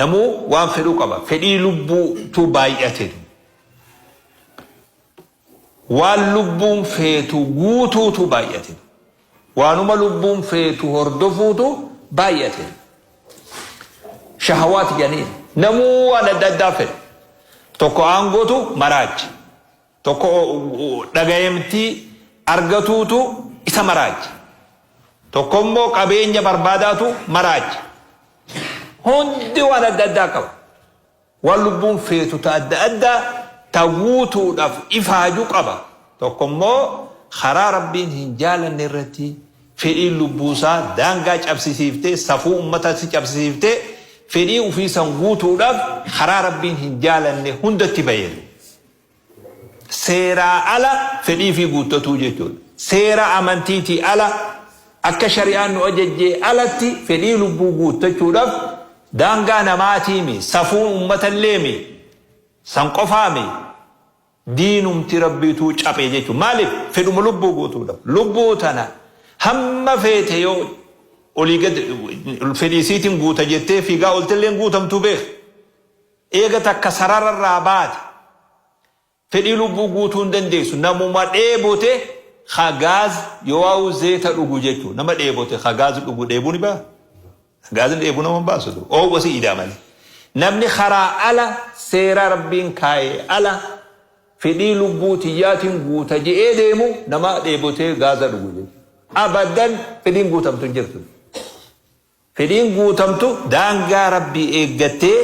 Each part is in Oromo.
Namuu waan fedhuu qaba. Fedhii lubbuutu baay'ate. Waan lubbuun feetu guutuutu baay'ate. Waanuma lubbuun feetu hordofuutu baay'ate. Shahawaat jedhaniin. Namuu waan adda addaa fedha. Tokko aangootu maraacha. Tokko dhagayamtii argatuutu isa maraacha. Tokko immoo qabeenya barbaadaatu maraacha. Hundi waan adda addaa qaba. Waan lubbuun feetu ta adda addaa ta guutuudhaaf ifaaju qaba. Tokko immoo karaa Rabbiin hin jaalanne irratti fedhiin lubbuusaa daangaa cabsisiiftee, safuu ummataatti cabsisiiftee fedhii ufii san guutuudhaaf karaa Rabbiin hin jaalanne hundatti bayeetu. Seeraa ala fedhii ifii guuttatuu jechuudha. Seera amantiitii ala, akka shari'aan nu ajajjee alatti fedhii lubbuu guuttachuudhaaf daangaa namaatiimi, safuun ummatalleemi, san qofaami, diinumti Rabbiituu caphe jechuudha. Maaliif? Fedhuma lubbuu guutuudhaaf. Lubbuu tana hamma feete yoo olii gad fedhii isiitiin guuta jettee fiigaa ooltellee hin guutamtuu beeki. Eega takka sarara irraa baate fedhii lubbuu guutuu hin dandeessu. Namuma dheebote ka gaaz yooauu zeeta dhugu jechuudha. Nama dheebote ka gaaz dhugu dheebuu ni baha? Gaazni dheebuu nama hin baasu. Oowwa si idaa malee. Namni karaa ala seera Rabbiin kaaye ala fedhii lubbuu tiyyaatiin guuta je'ee deemu nama dheebotee gaaza dhugu jechuudha. Abadan fedhiin guutamtu hin jirtu. Fedhiin guutamtu daangaa Rabbii eeggattee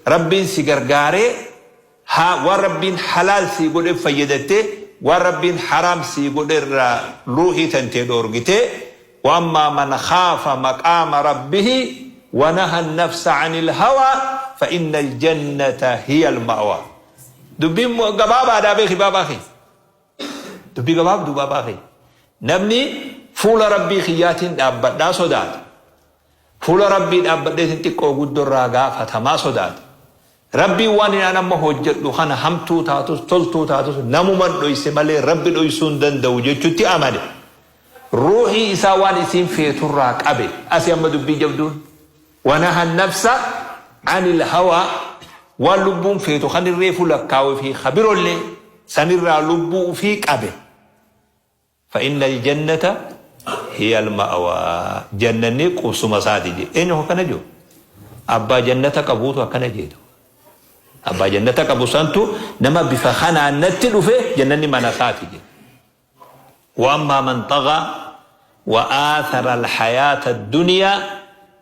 Rabbiin si gargaaree haa waan Rabbiin halaal sii godhe fayyadattee waan Rabbiin haraam sii godhe irraa ruuhii tantee dhoorgitee wa ammaa man khaafa maqaama rabbihi wa naha nafsa anil hawaa fa innal jannata hiyal ma'waa. Dubbiin gabaabaadhaa beeki baabaa kee. Dubbii gabaabduu baabaa kee. Namni fuula Rabbii kiyyaatiin dhaabbadhaa sodaate. Fuula Rabbii dhaabbadheetiin xiqqoo guddoo irraa gaafatamaa sodaate. Rabbiin waan inni an amma hojjedhu kana hamtuu taatus toltuu taatus namuman dhoyse malee Rabbi dhoysuu hin danda'u jechutti amane. Ruuhii isaa waan isiin feeturraa qabe. Asi amma dubbii jabduun. Wanaha nafsa anil hawaa waan lubbuun feetu kan reefu lakkaawe fi ka birollee sanirraa lubbuu ufii qabe. Fa innal jannata hiyal ma'awaa jannanni qubsuma isaati jee. Eenyu akkana jiru? Abbaa jannata qabuutu akkana jeetu. Abbaa jannata qabu santu nama bifa kanaan natti dhufe jannanni mana isaati jee. Wa ammaa man xagaa wa aathara alhayaata addunyaa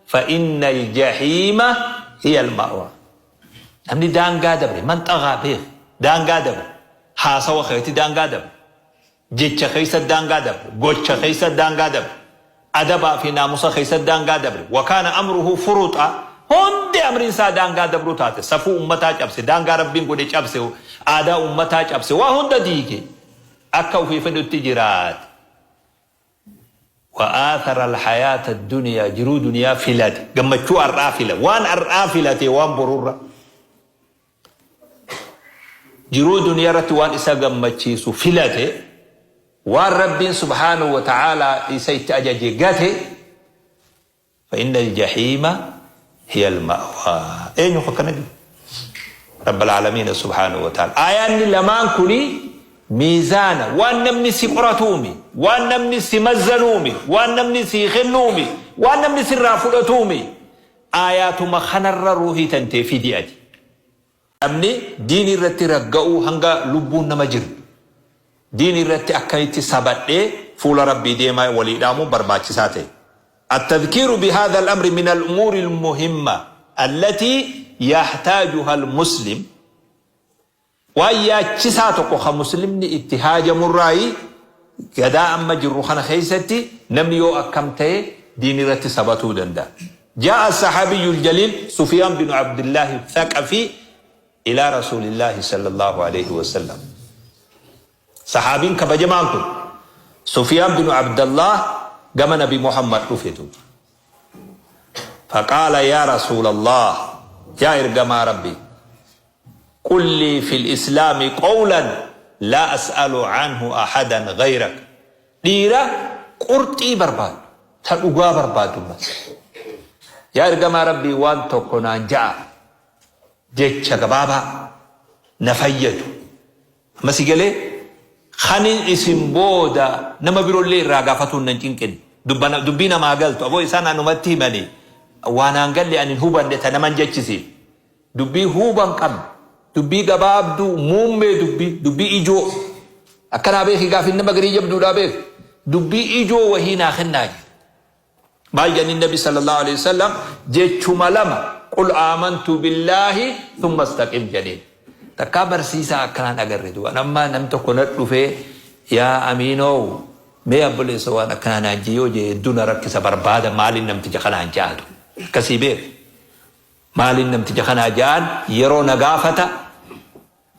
fa innal jahiima hiyal ma'waa. Namni daangaa dabre man xagaa beek daangaa dabre haasawa keetti daangaa dabre jecha keessa daangaa dabre gocha keessa daangaa dabre adabaa fi naamusa keessa daangaa dabre wa kaana amruhu furuxa hundi amriin isaa daangaa dabruu taate safuu ummataa cabse daangaa Rabbiin godhe cabse aadaa ummataa cabse waa hunda diige akka ufii fedhutti jiraate wa aathara alhayaata addunyaa jiruu duniyaa filate gammachuu har'aa fila waan har'aa filate waan borurra jiruu duniyaa irratti waan isa gammachiisu filate waan Rabbiin subhaanahu wa ta'aalaa isa itti ajaje gate fa inna aljahiima hiya alma'waa. Eenyu akkana jedhu? Rabbal aalamiina subhaanahu wa ta'ala. Aayaanni lamaan kuni miizaana waan namni si qoratuumi, waan namni si mazzanuumi, waan namni si kennuumi, waan namni sirraa fudhatuumi. Aayaatuma kanarra ruuhii tantee fidi ati. Namni diinii irratti ragga'uu hanga lubbuun nama jirtu diinii irratti akkamitti sabadhee fuula Rabbii deemaa walii dhaamuun barbaachisaa ta'e. At-tadhkiiru bihaadha al-amri min al-umuuri al-muhimma allatii yahtaajuha al-muslim. Waan yaachisaa tokko ka muslimni itti haajamurraayi gadaa amma jirru kana keessatti namni yoo akkam ta'e diinii irratti sabatuu danda'a. Jaa'a as-sahaabiyyu al-jaliil Sufyaan binu Abdillaahi Thaqafii ilaa Rasuulillaahi sallallaahu aleyhi wa sallam. Sahaabiin kabajamaan kun Sufyaan binu Abdallaah gama Nabi Muhammad dhufe duuba. Faqaala yaa Rasuulallaah yaa ergamaa Rabbii Qul lii fil islaami qowlan laa as'alu anhu ahadan gayrak. Dhiira qurxii barbaaddu, ta dhugaa barbaaddu ammas. Yaa ergamaa Rabbii waan tokko naan ja'a. Jecha gabaabaa na fayyadu. Amma si galee kanin isin booda nama biroollee irraa gaafatuun nan cinqine. Dubbii namaa galtu aboo isaan anumatti himanii waan aan galle ani hin hubanne ta naman jechisiif. Dubbii huban qabne, dubbii gabaabduu, muummee dubbii, dubbii ijoo. Akkanaa beeki gaafin nama garii jabduudhaa beeki. Dubbii ijoo wahii naa kennaa jedhe. Maal jedhaniin Nabi sallallahu alaihi wasallam? Jechuma lama, qul aamantu billaahi thumma istaqim jedheen. Takkaa barsiisaa akkanaan agarre du'an. Amma namni tokko na dhufee, yaa Amiinoow, mee obboleessa waan akkanaa naan jee yoo jee hedduu na rakkisa, barbaada maaliin namticha kanaan jaatu. Akkasii beeku. Maaliin namticha kanaa ja'an yeroo na gaafata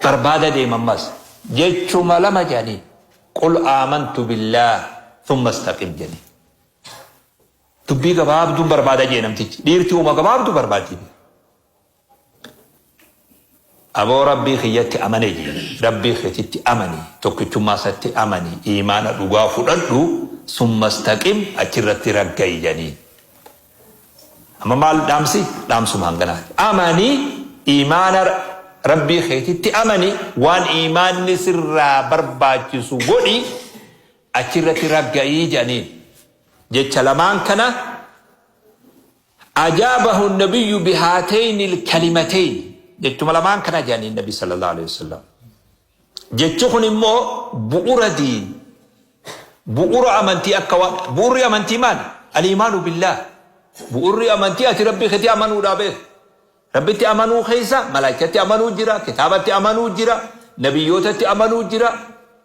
barbaada deema ammas. Jechuma lama jedhanii, qul aamantu billaah thumma istaqim jedhanii. Dubbii gabaabduun barbaada jee namtichi. Dhiirti uma gabaabduu barbaaddi. Aboo Rabbii kiyyatti amane jee. Rabbii keetitti amani, tokkichummaa isatti amani, iimaana dhugaa fudhadhu, summa istaqim, achirratti ragga'i jedhaniin. Amma maal dhaamsi? Dhaamsuma hanganaati. Amani, iimaana Rabbii keetitti amani, waan iimaanni sirraa barbaachisu godhi, achirratti ragga'ii jedhaniin. Jecha lamaan kana ajaabahu nabiyyu bihaatayni alkalimatain, jechuma lamaan kana jedhaniin Nabi sallallahu alaihi wasallam. Jechi kun immoo bu'ura diin, bu'ura amantii. Akka waan bu'urri amantii maali? Al-iimaanu billaah. Bu'urri amantii ati Rabbii keetii amanuudhaa beeku. Rabbitti amanuu keessa malaayikatti amanuu jira, kitaabatti amanuu jira, nabiyyootatti amanuu jira.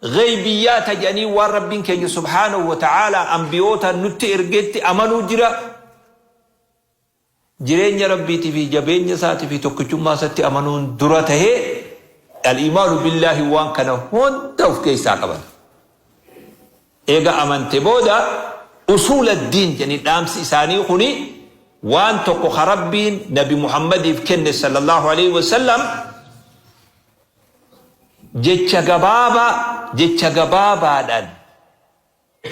Ghaybiyyaata jedhanii waan Rabbiin keenya subhaanahu wa ta'aalaa ambiyoota nutti ergetti amanuu jira. Jireenya Rabbiitii fi jabeenya isaatii fi tokkichummaa isatti amanuun dura tahee, al-iimaanu billaahi waan kana hunda of keessaa qaban. Eega amante booda usuula diin jedhanii dhaamsi isaanii kuni waan tokko ka Rabbiin Nabi Muhammadiif kenne sallallahu alaihi wasallam, jecha gabaabaa, jecha gabaabaadhaan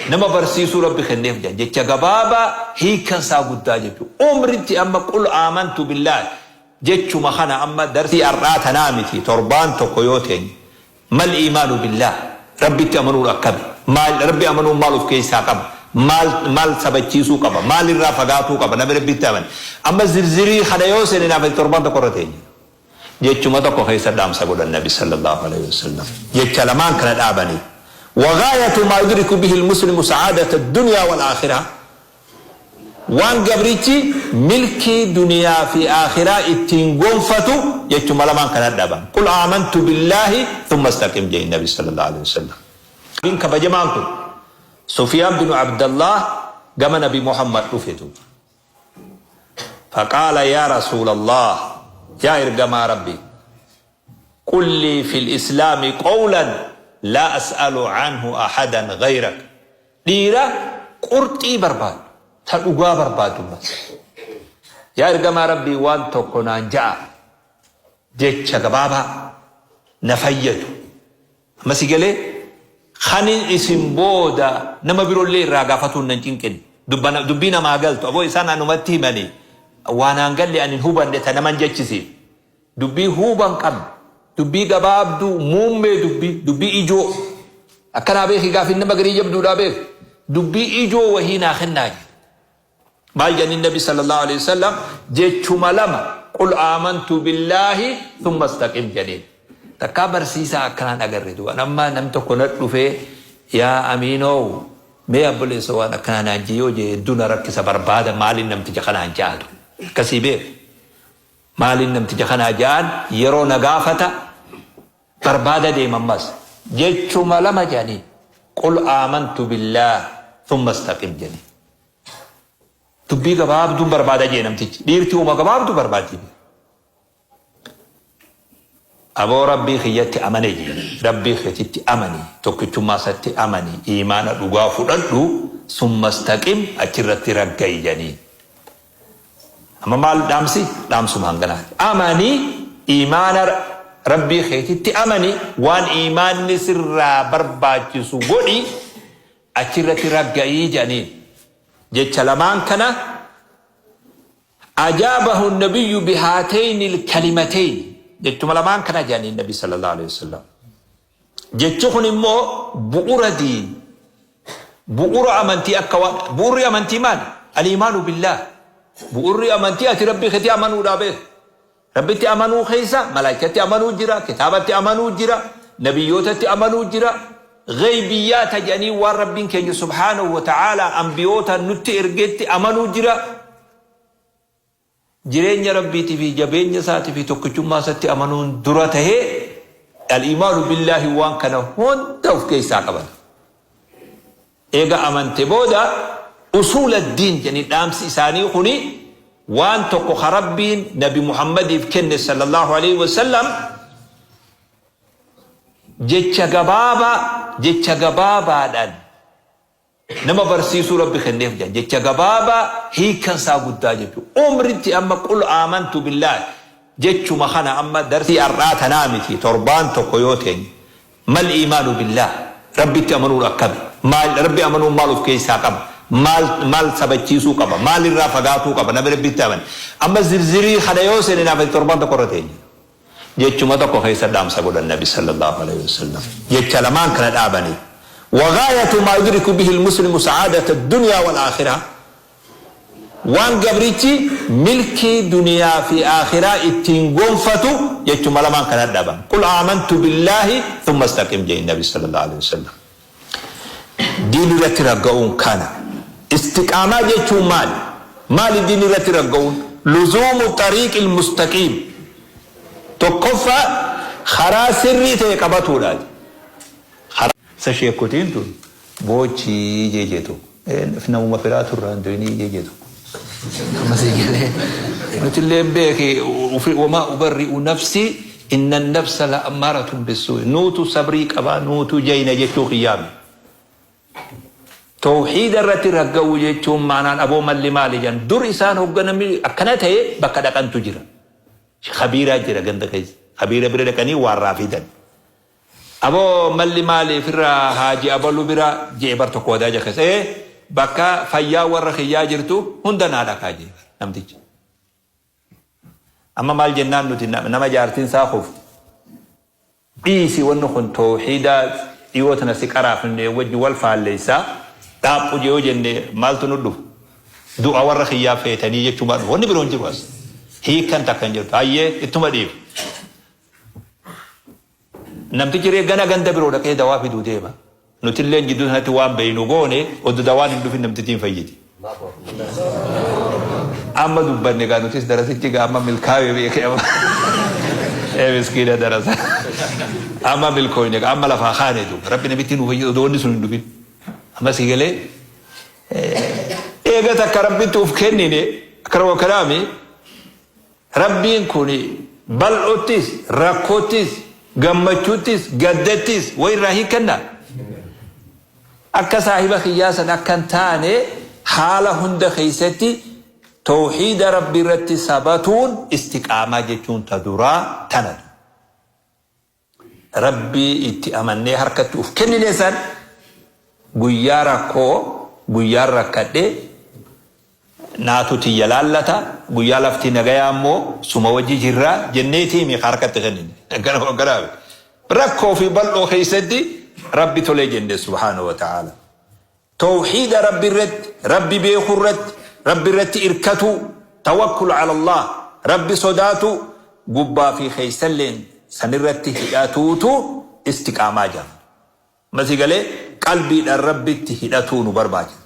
nama barsiisuu Rabbi kenneef jedhan, jecha gabaabaa hiikan isaa guddaa jechuudha. Umritti amma qul aamantu billaahi jechuma kana amma darsii har'aa tanaa miti, torbaan tokko yoo teenye, mal iimaanu billaah, Rabbitti amanuun akkami, maal Rabbi amanuun, maal of keessaa qaba, maal maal sabachiisuu qaba, maal irraa fagaatuu qaba namni Rabbitti amane, amma zirzirii kana yoo seene naaf torbaan tokko irra teenya. Jechuma tokko keessa dhaamsa godhan Nabi sallallahu alaihi wasallam. Jecha lamaan kana dhaabanii. وغاية ما يدرك به المسلم سعادة الدنيا والآخرة, waan gabrichi milkii duniyaa fi aakhiraa ittiin gonfatu jechuma lamaan kana dhaaban. قل آمنت بالله ثم استقم jee Nabi sallallahu alaihi wasallam. Bin kabajamaan kun Sufyaan bin Abdallah gama Nabi Muhammad dhufetu. فقال يا رسول الله, yaa ergamaa Rabbi, قل لي في الإسلام قولا لا أسأل عنه أحدا غيرك. Dhiira qurxii barbaadu, ta dhugaa barbaadu bas. Yaa ergamaa Rabbii, waan tokko naan ja'a, jecha gabaabaa na fayyadu. Amma si galee kanin isin booda nama biroollee irraa gaafatuun nan cinqine. Dubbii namaa galtu aboo isaan anumatti himanii waan aan galle ani hin hubanne ta naman jechisiif. Dubbii huban qabne, dubbii gabaabduu, muummee dubbii, dubbii ijoo. Akkanaa beeki gaafin nama garii jabduudhaa beeku. Dubbii ijoo wahii naa kennaa jedhe. Maal jedhaniin Nabi sallallahu alaihi wasallam? Jechuma lama, qul aamantu billaahi thumma istaqim jedheen. Takkaa barsiisaa akkanaan agarre du'an. Amma namni tokko na dhufee, yaa Amiinoow, mee obboleessa waan akkanaa naan jee yoo jee hedduu na rakkisa, barbaada maaliin namticha kanaan jaatu. Akkasii beeku. Maaliin namticha kanaa ja'an yeroo na gaafata barbaada deema ammas. Jechuma lama jedhanii, qul aamantu billaah thumma istaqim jedhanii. Dubbii gabaabduun barbaada jee namtichi. Dhiirti uma gabaabduu barbaaddi. Aboo Rabbii kiyyatti amane jee. Rabbii keetitti amani, tokkichummaa isatti amani, iimaana dhugaa fudhadhu, summa istaqim, achirratti ragga'i jedhanii. Amma maal dhaamsi? Dhaamsuma hanganaati. Amani, iimaana Rabbii keetitti amani, waan iimaanni sirraa barbaachisu godhi, achirratti ragga'ii jedhaniin. Jecha lamaan kana Ajaabahu nabiyyu bihaatayni lkalimatayni, jechuma lamaan kana jedhaniin Nabi sallallahu alaihi wasallam. Jechi kun immoo bu'ura diin, bu'ura amantii. Akka waan bu'urri amantii maali? Al-iimaanu billaah. Bu'urri amantii ati Rabbii keetii amanuudhaa beeku. Rabbitti amanuu keessa malaayikatti amanuu jira, kitaabatti amanuu jira, nabiyyootatti amanuu jira. Ghaybiyyaata jedhanii waan Rabbiin keenya subhaanahu wa ta'aalaa ambiyootaan nutti ergetti amanuu jira. Jireenya Rabbiitii fi jabeenya isaatii fi tokkichummaa isatti amanuun dura tahee, al-iimaanu billaahi waan kana hunda of keessaa qabata. Eega amante booda, usuula diin jedhanii dhaamsi isaanii kuni waan tokko ka Rabbiin Nabi Muhammadiif kenne sallallahu alaihi wasallam, jecha gabaabaa, jecha gabaabaadhaan nama barsiisuu Rabbi kenneef jedhan. Jecha gabaabaa hiikan isaa guddaa jechuudha. Umritti amma qul aamantu billaah jechuma kana, amma darsii har'aa tanaa miti, torbaan tokko yoo teenye, mal iimaanu billaah, Rabbitti amanuun akkami, maal Rabbi amanuun, maal of keessaa qaba, maal maal sabachiisuu qaba, maal irraa fagaatuu qaba namni Rabbitti amane, amma zirzirii kana yoo seene naaf torbaan tokko irra teenya. Jechuma tokko keessa dhaamsa godhan Nabi sallallahu alaihi wasallam, jecha lamaan kana dhaabanii. وغاية ما يدرك به المسلم سعادة الدنيا والآخرة, waan gabrichi milkii duniyaa fi aakhiraa ittiin gonfatu jechuma lamaan kana dhaaban. قل آمنت بالله ثم استقم jee Nabi sallallahu alaihi wasallam. Diin irratti ragga'uun kana. Istiqaamaa jechuun maali? Maali diin irratti ragga'uun? لزوم الطريق المستقيم. Tokkoffaa, karaa sirrii ta'e qabatuudha. Isa sheekotiin tun boochii jee tokko namuma firaa turraan du'inii jee tokko. Amma si galee, nuti illee beeki, وما أبرئ نفسي إن النفس لأمارة بالسوء. Nuutu sabrii qabaa, nuutu jayna jechuu qiyyaame. Tawxiida irratti ragga'uu jechuun maanaan aboo malli maali jedhan. Dur isaan hoogganamni akkana ta'e bakka dhaqantu jira. Khabiiraa jira ganda keessa. Khabiira bira dhaqanii waarraa fidan. Aboo malli maali ofirraa haaji abalu bira jee bar tokko wadaa keessa. Ee, bakka fayyaa warra kiyyaa jirtu hunda naa dhaqaa jee namtichi. Amma maal jennaan nuti nama jaartiin isaa kufte? Dhiisi, wanni kun tawxiidaa dhiyoo tana si qaraafne wajji wal faalleessaa, dhaaphu jee yoo jenne maaltu nu dhufu? Du'a warra kiyyaa feetanii jechuun dhufu. Wanni biroon jiru as. Hiikkan takka hin jirtu. Hayyee, ittuma dhiif. Namtichi ree gana ganda biroo dhaqee dawaa fiduu deema. Nutillee jidduu sanatti waan beeynu goone, oduu dawaan hin dhufin namtittiin fayyiti. Amma dubbanne gaa nutis, darasichi gaa amma milkaa'ee beekee amma. Ee miskiina darasa. Amma milkooyne gaa, amma lafaa kaane duuba. Rabbi namitti nu fayyisu odoo wanni sun hin dhufin. Amma si galee, eega takka Rabbitti uf kennine akkana kanaami, Rabbiin kun bal'oottis, rakkoottis, gammachuuttis, gaddattis wayirraa hiikkanna. Akka saahiba kiyyaa san akka hin taane, haala hunda keessatti tawxiida Rabbi irratti sabatuun istiqaamaa jechuun ta duraa tana. Rabbii itti amannee harkatti uf kennine san, guyyaa rakkoo, guyyaan rakkadhe naatu tiyya laallata, guyyaa lafti nagayaa immoo suma wajji jirraa jenneetiimi harkatti kennine. Akkana rakkoo fi bal'oo keessatti Rabbi tolee jenne subhaanahu wa ta'ala. Tawxiida Rabbi irratti, Rabbi beekuu irratti, Rabbi irratti irkatu, tawakkul ala Allah, Rabbi sodaatu, gubbaa fi keessalleen sanirratti hidhatuutu istiqaamaa jedhama. Masii galee, qalbiidhaan Rabbitti hidhatuu nu barbaachisa.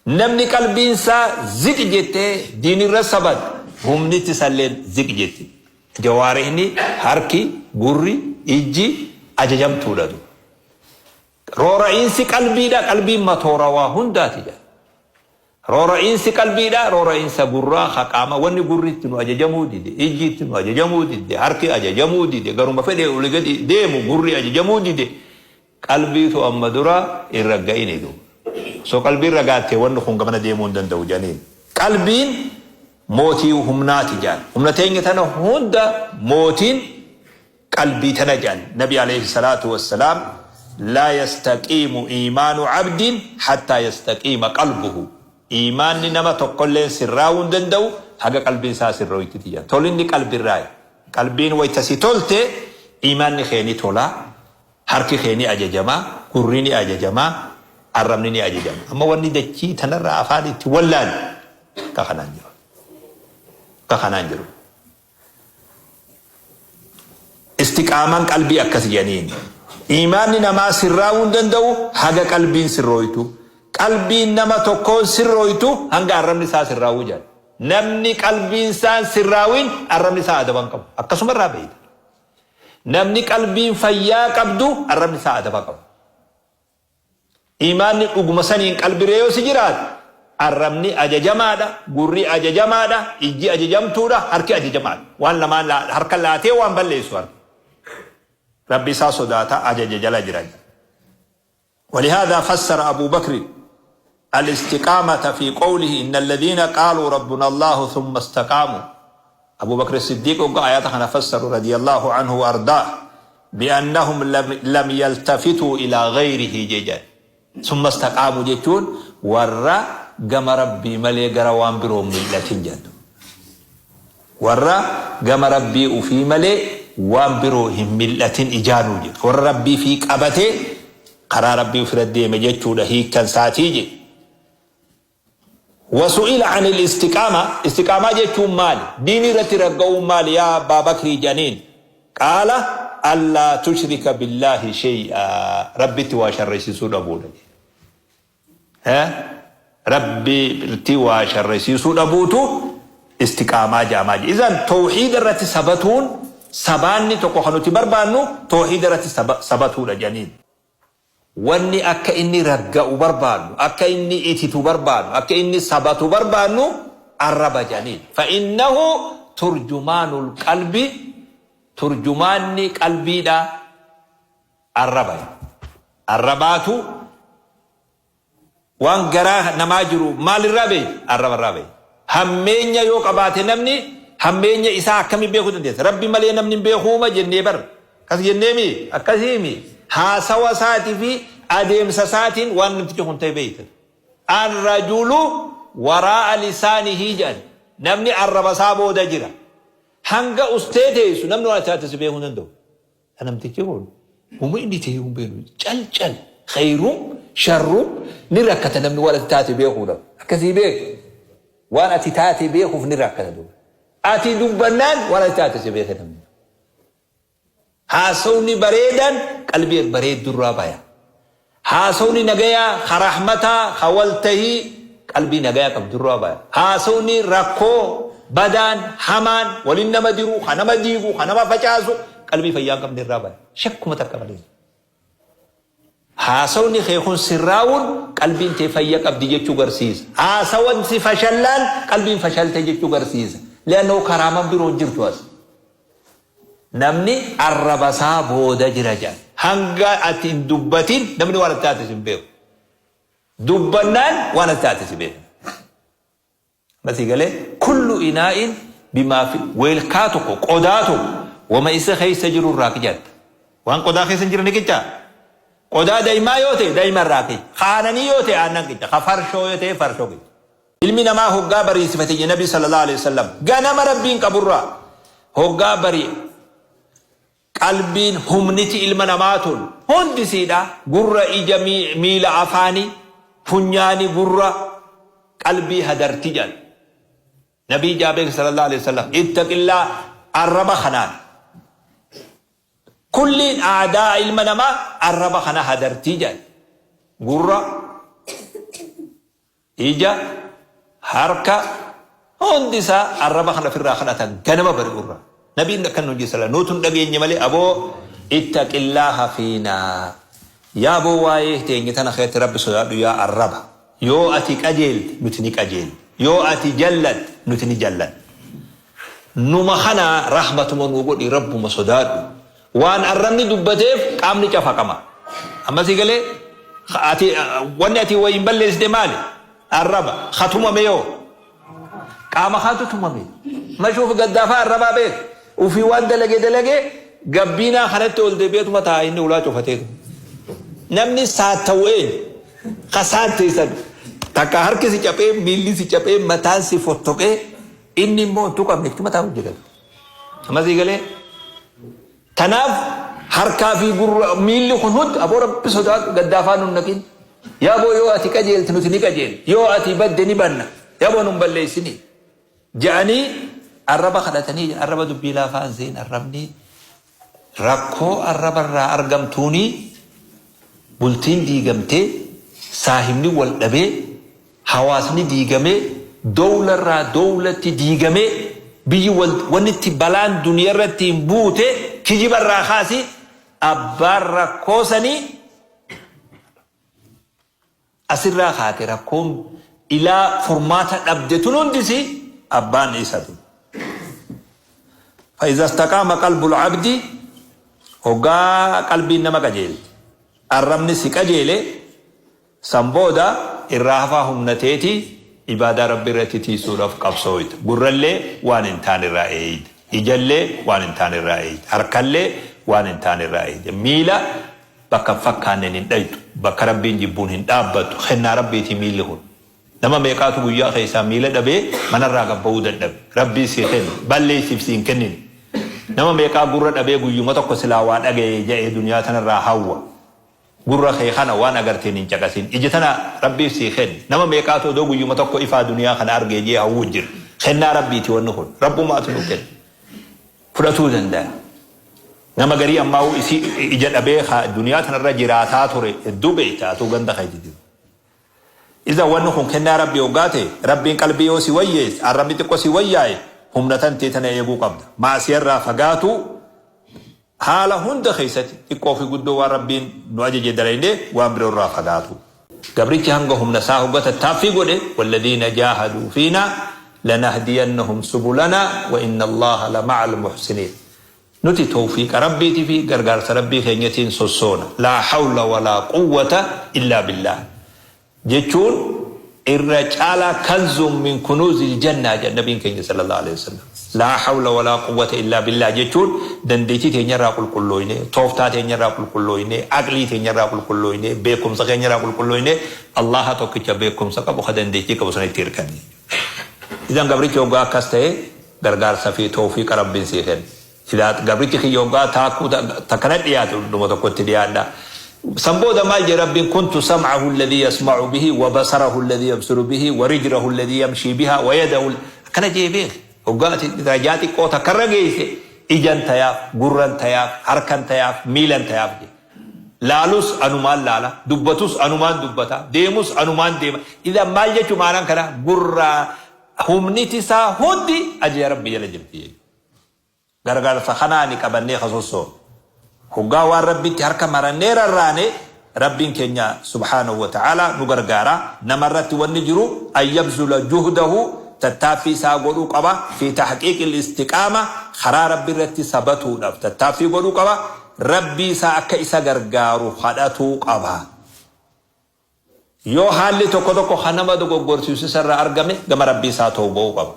Namni qalbiin isaa ziq jettee diinirra sabat, humnitti isalleen ziq jetti. Jawaarihni, harki, gurri, ijji ajajamtuudha. Roora'iinsi qalbiidha, qalbiin matoora waa hundaati jedha. Roora'iinsi qalbiidha, roora'iinsa gurraa haqaama. Wanni gurri itti nu ajajamuu dide, ijji itti nu ajajamuu dide, harki ajajamuu dide, garuma fedhe olii gadi deemu, gurri ajajamuu dide. Qalbiitu amma dura hin ragga'ini duuba. Osoo qalbiin ragaatte wanni kun gamana deemuu hin danda'u jedhaniin. Qalbiin mootii humnaati jedhan. Humna teenya tana hunda mootiin qalbii tana jedhan. Nabi alayhi salaatu wassalaam, لا يستقيم إيمان عبد حتى يستقيم قلبه. Iimaanni nama tokkolleen sirraa'uu hin danda'u. haga qalbiin isaa sirrooytutti jedha. Tolinni qalbirraayi. Qalbiin wayta si tolte iimaanni kee ni tola, harki kee ni ajajama, gurri ni ajajama, arrabni ni ajajama. Amma wanni dachii tanarraa afaan itti wallaalu akka kanaan jiru. Akka kanaan jiru. Istiqaamaan qalbii akkas jedhaniin. Iimaanni namaa sirraa'uu hin danda'u haga qalbiin sirrooytu. Qalbiin nama tokkoon sirrooytu hanga arrabni isaa sirraa'uu jedhan. Namni qalbiin isaa hin sirraawin arrabni isaa adaba hin qabu. Akkasuma irraa beeyta. Namni qalbiin fayyaa qabdu arrabni isaa adaba qaba. Iimaanni dhuguma saniin qalbiree yoo si jiraate arrabni ajajamaadha, gurri ajajamaadha, ijji ajajamtuudha, harki ajajamaadha. Waan lamaan harka laatee waan balleessu harki. Rabbi isaa sodaata ajaja jala jira. ولهذا فسر أبو بكر الاستقامة في قوله إن الذين قالوا ربنا الله ثم استقاموا أبو بكر الصديق آيات فسر رضي الله عنه وأرضاه بأنهم لم يلتفتوا إلى غيره جيجا ثم استقاموا جيتون ورا قم ربي ملي قروان برو ملة جد ورا قم ربي وفي ملي وان برو هم ملة إجانو جد ورا ربي في قبته قرار ربي في ردي مجتشو هي كان ساتيجي وسئل عن الاستقامة استقامة جتشو مال ديني رتي رقو مال يا أبا بكر جنين قال ألا تشرك بالله شيئا ربي تواشر رسيسو دبونا ها ربي تواشر رسيسو دبوتو استقامة جامعة إذن توحيد الرتي سبتون سباني تقو خنوتي بربانو توحيد الرتي سبتون جنين Wanni akka inni ragga'u barbaannu, akka inni ititu barbaannu, akka inni sabatu barbaannu arraba jedhaniin. Fa'innahu turjumaanul qalbi, turjumaanni qalbiidha arraba. Arrabaatu waan garaa namaa jiru maalirraa beeki? Arrabarraa beeki. Hammeenya yoo qabaate namni hammeenya isaa akkamiin beekuu dandeessa? Rabbi malee namni hin beekuuma jennee bar. Akkas jenneemi? Akkasiimi. Haasawa isaatii fi adeemsa isaatiin waan namtichi kun ta'e beekta. Arrajulu waraa'a lisaanihi jedhan. Namni arraba isaa booda jira. Hanga ustee teessu namni waan ati taate si beekuu hin danda'u. Namtichi kun huma inni ta'e hin beeknu. Cal cal khayrum sharrum ni rakkata namni waan ati taate beekuudhaaf. Akkasii beeku. Waan ati taate beekuuf ni rakkata duuba. Ati dubbannaan waan ati taate si beeka namni. Haasawni bareedaan qalbii bareeddurraa baya. Haasawni nagayaa ka rahmataa ka waltahii qalbii nagayaa qabdurraa baya. Haasawni rakkoo badaan hamaan walin nama diru ka nama diigu ka nama facaasu qalbii fayyaa hin qabne irraa baya. Shakkuma takka malee. Haasawni kee kun sirraawuun qalbiin tee fayya qabdi jechuu garsiisa. Haasawan si fashallaan qalbiin fashalte jechuu garsiisa. Li'annahu karaaman biroo hin jirtu as. Namni arraba isaa booda jira jedhan. Hanga ati hin dubbatin namni waan ati taate si hin beeku. Dubbannaan waan ati taate si beeka. Amma sii galee? Kullu inaa'in bimaa fi weelkaa tokko qodaa tokko wama isa keessa jiru irraa qicatta. Waan qodaa keessa hin jirre ni qicaa? Qodaa daymaa yoo ta'e dayma irraa qica. Ka aananii yoo ta'e aannan qica. Ka farshoo yoo ta'e farshoo qica. Ilmi namaa hoggaa bariisifate jedhe Nabi sallallahu alaihi wasallam ganama Rabbiin qaburraa hoggaa bari'e qalbiin humniti ilma namaa tun hundi isiidha gurra ija miila afaani funyaani gurra qalbii hadarti jedhan Nabii jaa beek sallallahu alaihi wasallam ittaqillaa arraba kanaan Kulliin aadaa ilma namaa arraba kana hadartii jedhan. Gurra, ija, harka hundi isaa arraba kana ofirraa kadhatan ganama bari'urra. Nabiin akkan nuun jedhe nuutu hin dhageenye malee aboo ittaqillaaha fiinaa. Yaa aboo waa'ee teenya tana keessatti Rabbi sodaadhu yaa arraba. Yoo ati qajeelte nuti ni qajeella. Yoo ati jallatte nuti ni jallanna. Numa kana rahmatuma nuu godhi Rabbuma sodaadhu. Waan arrabni dubbateef qaamni cafaqama. Amma sii galee? Ati wanni ati wayiin balleessite maali? Arraba. Ka tumame yoo? Qaama kaatu tumame. Mashuuf gaddaafaa arrabaa beek. Ufii waan dalage dalagee gabbiinaa kanatti ol deebi'eetuma taa'a inni ulaa cufateetu. Namni saatta'u eenyu? Ka saatteessan. Takka harki si caphee, miilli si caphee, mataan si fottoqee. Inni immoo hin tuqamne ittuma taa'u jira. Amma sii galee? Tanaaf harkaa fi gurra miilli kun hundi aboo Rabbi sodaadhu gaddaafaa nun naqin. Yaaboo yoo ati qajeelte nuti ni qajeella. Yoo ati badde ni banna. Yaaboo nun balleessini. Ja'anii arraba kadhatanii arraba dubbii laafaa hin sehin arrabni rakkoo arraba irraa argamtuuni bultiin diigamtee saahibni wal dhabee hawaasni diigamee dowla irraa dowlatti diigamee biyyi wal wanni itti balaan duniya irratti hin buute kijiba irraa kaasi abbaan rakkoo sanii Asirraa kaate rakkoon ilaa furmaata dhabde tun hundisi abbaan isatu. Fa iza istaqaama qalbul abdi hoggaa qalbiin nama qajeelte arrabni si qajeele san booda irraa hafaa humna teeti ibaadaa Rabbi irratti tiisuudhaf qabsooyta. Gurrallee waan hin taane irraa eeyda. Ijallee waan hin taane irraa eeyda. Harkallee waan hin taane irraa eeyda. Miila Bakka hin fakkaanneen hin dhayxu. Bakka Rabbiin jibbuun hin dhaabbattu. Kennaa Rabbiiti miilli kun. Nama meeqaatu guyyaa keessaa miila dhabee manarraa gad ba'uu dadhabe. Rabbiin sii kenne. Balleessiif sii hin kennine. Nama meeqaa gurra dhabee guyyuma tokko silaa waa dhagaye ja'ee duniyaa tanarraa hawwa. Gurra kee kana waan agarteen hin caqasin. Ija tana Rabbiif sii kenne. Nama meeqaatu odoo guyyuma tokko ifaa duniyaa kana argee je'ee hawwuu jira. Kennaa Rabbiiti wanni kun. Rabbumaatu nuu kenne. Fudhatuu dandaya. Nama garii ammaahuu isii ija dhabee ka duniyaa tanarra jiraataa ture hedduu beeyta atuu ganda keeti jiru. Idan wanni kun kennaa Rabbii hoggaa ta'e Rabbiin qalbii yoo si wayyeesse arrabni xiqqo si wayyaaye humna tantee tana eeguu qabda. Ma'asiyarraa fagaatuu haala hunda keessatti xiqqoo fi guddoo waan Rabbiin nu ajaje dalaynee waan biroo irraa fagaatuu. Gabrichi hanga humna isaa hogga tattaaffii godhe, Walladiina jaahaduu fiinaa lanahdiyannahum subulanaa wa innallaaha lama'al muhsiniin. Nuti tawfiiqa Rabbiitii fi gargaarsa Rabbii keenyatiin sossoona. Laa hawla walaa quwwata illaa billaah. Jechuun irra caalaa kanzun min kunuuzil jannaa jedhan Nabiin keenya sallallahu aleyhi wa sallam. Laa hawla walaa quwwata illaa billaah jechuun dandeettii teenyarraa qulqullooynee, tooftaa teenyarraa qulqullooynee, aqlii teenyarraa qulqullooynee, beekkumsa keenyarraa qulqullooynee Allaaha tokkicha beekkumsa qabu ka dandeettii qabu sanitti hirkanne jechuudha. Idan gabrichi hoggaa akkas ta'e gargaarsa fi tawfiiqa Rabbiin sii kenna. Idaa gabrichi kiyya hoggaa taakkuu takka na dhiyaate dhundhuma tokkotti dhiyaadha. San booda maal jedhe Rabbiin kuntu sam'ahu alladhii yasma'u bihi wa basarahu alladhii yabsiru bihi wa rijlahu alladhii yamshii bihaa wa yadahu akkana jee beeki. Hoggaa ati darajaa xiqqoo takka irra geeyse ijan tayaaf, gurran tayaaf, harkan tayaaf, miilan tayaaf jee. Laalus anumaan laala, dubbatus anumaan dubbata, deemus anumaan deema. Idan maal jechu maanaan kana gurraa humniti isaa hundi ajaja Rabbi jala jirti jechuudha. Gargaarsa kanaani qabannee ka sossoonu. Hoggaa waan Rabbitti harka marannee rarraane Rabbiin keenya subhaanahu wa ta'aalaa nu gargaara. Nama irratti wanni jiru an yabzula juhdahu tattaaffii isaa godhuu qaba fi tahqiiqil istiqaama karaa Rabbi irratti sabatuudhaaf tattaaffii godhuu qaba. Rabbii isaa akka isa gargaaru kadhatuu qaba. Yoo haalli tokko tokko ka nama dogoggorsiisu isa irraa argame gama Rabbii isaa tawba'uu qaba.